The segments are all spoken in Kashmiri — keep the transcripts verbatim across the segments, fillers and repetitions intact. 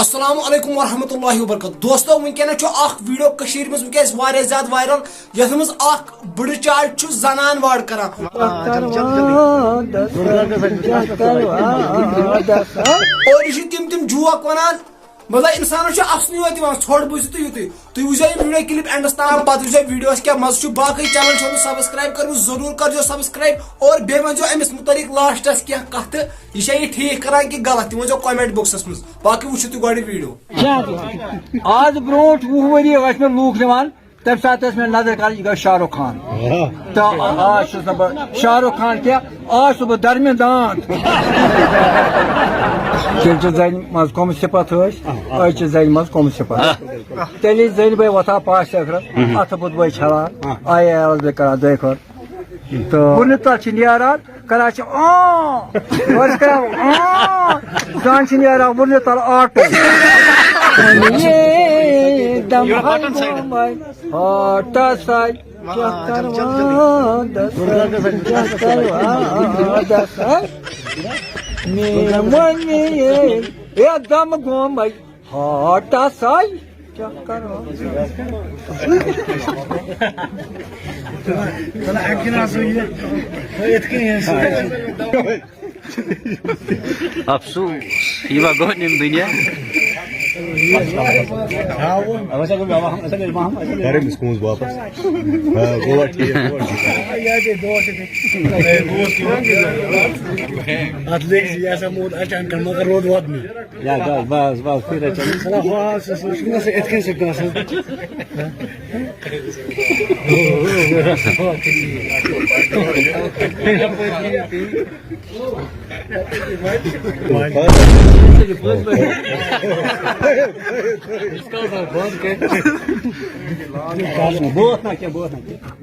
السلام علیکم ورحمۃ اللہ وبرکاتہ۔ دوستو، وٕنکیٚنَس چھُ اکھ ویڈیو کٔشیٖرِ منٛز وٕنکیٚس واریاہ زیادٕ وائرل، یَتھ منٛز اکھ بٕڈٕ چاچ چھُ زنان واڑ کران۔ اور یہِ چھِ تِم تِم جوک وَنان، مطلب، اِنسانَس چھُ اَسنُے یوت یِوان، ژھۄٹھ بوٗزِتھ تہٕ یُتُے۔ تُہۍ وٕچھزیو یہِ ویڈیو کلپ اینڈَس تام، پَتہٕ وٕچھزیو ویڈیوَس کیٛاہ مَزٕ چھُ۔ باقٕے چینل چھُ سبسکرائب کٔرمٕژ، ضروٗر کٔرزیو سبسکرائب اور بیٚیہِ ؤنزیو أمِس مُتعلِق لاسٹَس کینٛہہ کَتھٕ، یہِ چھا یہِ ٹھیٖک کران کہِ غلط، تہِ ؤنزیو کمنٹ بوکسَس منٛز۔ باقٕے وٕچھِو تُہۍ گۄڈٕ ویڈیو۔ آز برونٛٹھ وُہ ؤری ٲسۍ مےٚ لوٗکھ نِوان، تَمہِ ساتہٕ ٲس مےٚ نظر کران، یہِ گوٚو شاہ رُخ خان۔ تہٕ آز چھُس نہٕ بہٕ شاہ رُخ خان کینٛہہ، آز چھُس بہٕ درمِندان۔ تیٚلہِ چھِ زَنہِ منٛز کۄم صفت ٲسۍ، أزۍ چھِ زَنہِ منٛز کۄم صفت۔ تیٚلہِ زَنہِ بٲے وۄتھان پاش ٲخرَس، اَتھٕ بُتھ بٲے چھَلان، آیہِ عیالَس بٲے کران دۄیہِ خٲر۔ تہٕ وُنہِ تَتھ چھِ نیران، کران چھِ آں، وۄنۍ چھِ کران آں، زَن چھِ نیران وُنہِ تَل آٹو۔ یے دم ہاٹس آے چکر وادس، چکر وادس۔ میون یے دم گومے ہاٹس آے چکر وادس۔ افسوس، یہِ ما گوٚو نِم دُنیا۔ کر أمِس کُنٛز واپس۔ آ، گوٚو ٹھیٖک، گوٚو ٹھیٖک۔ اتھ لٔگۍ یہِ ہسا موٗد اچانک، مگر روٗد واتنٕے۔ یا بس، بس، بس، پھر اچانک۔ سلام، ہُہ حظ، سُہ، سُہ چھُنہٕ گژھان، یِتھ کٔنۍ چھُ گژھان۔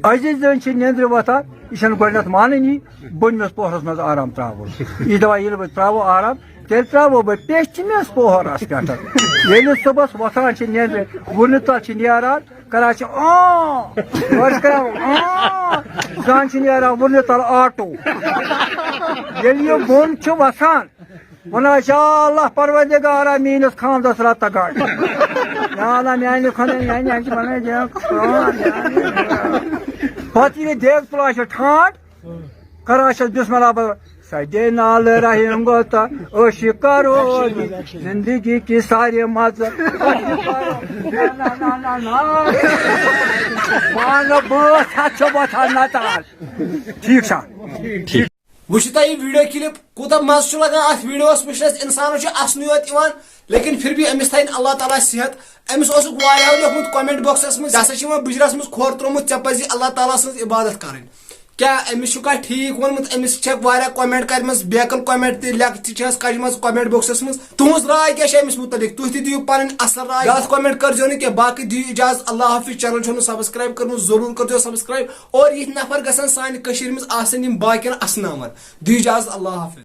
عزیز زن چھِ نیٚنٛدرِ وۄتھان، یہِ چھَنہٕ گۄڈٕنٮ۪تھ مانٲنی، بۄنمِس پوہرس منٛز آرام ترٛاوُن۔ یہِ چھِ دَپان، ییٚلہِ بہٕ ترٛاوٕ آرام، تیٚلہِ ترٛاوو بہٕ پیٚٹھمِس پوہرس پٮ۪ٹھ۔ ییٚلہِ صُبحس وۄتھان چھِ نیٚنٛدرِ، وُنہِ تَتھ چھِ نیران، کران چھِ آں، أسۍ کران آں، زَن چھِ نیران وُنہِ تَل آٹو۔ ییٚلہِ یہِ بۄن چھُ وَسان، وَنان چھِ، "اللہ پروردگارا، میٲنِس خاندَس رَتہٕ گاڑِ۔ یا اللہ، میانہِ خۄدایہِ، میانہِ اَتہِ بَنٲے دِ قرآن۔" پَتہٕ ییٚلہِ دیگ تُلان چھِ ٹھانٛڈ، کران چھَس بسم اللہ بول، سجے نال رحیم گوتا، عشق کرو زندگی کی ساری مت۔ مان بہت اچھا بتا نتار۔ ٹھیک سا۔ وٕچھِو تۄہہِ یہِ ویڈیو کلپ، کوٗتاہ مزٕ چھُ لگان اتھ ویڈیوس وٕچھنس۔ انسانس چھُ اسنُے یوت یِوان، لیکن پھر بھی أمِس تھاوِن اللہ تعالیٰ صحت۔ أمِس اوسُکھ واریاہو لیوٚکھمُت کمنٹ باکسس منٛز، "ژےٚ ہسا چھِ یِوان بٕجرس منٛز کھۄر ترٛوومُت، ژےٚ پزِ اللہ تعالیٰ سٕنٛز عبادت کرٕنۍ۔" کیٛاہ أمِس چھُکھا ٹھیٖک ووٚنمُت؟ أمِس چھِ واریاہ کمنٹ کٔرمٕژ، بیکل کمنٹ تہِ لیکھ، تہِ چھِ اَسہِ کجمژٕ کمنٹ باکسس منٛز۔ تُہٕنٛز راے کیٛاہ چھِ أمِس مُتعلق؟ تُہۍ تہِ دِیِو پنٕنۍ اصل راے۔ غلط کمنٹ کٔرزیو نہٕ کینٛہہ۔ باقٕے دِیِو اجازت، اللہ حافظ۔ چینل چھُو نہٕ سبسکرایب کٔرمٕژ، ضروٗر کٔرزیو سبسکرایب۔ اور یِتھۍ نفر گژھن سانہِ کٔشیٖرِ منٛز آسٕنۍ یِم باقین اسناوان۔ دِیِو اجازت، اللہ حافظ۔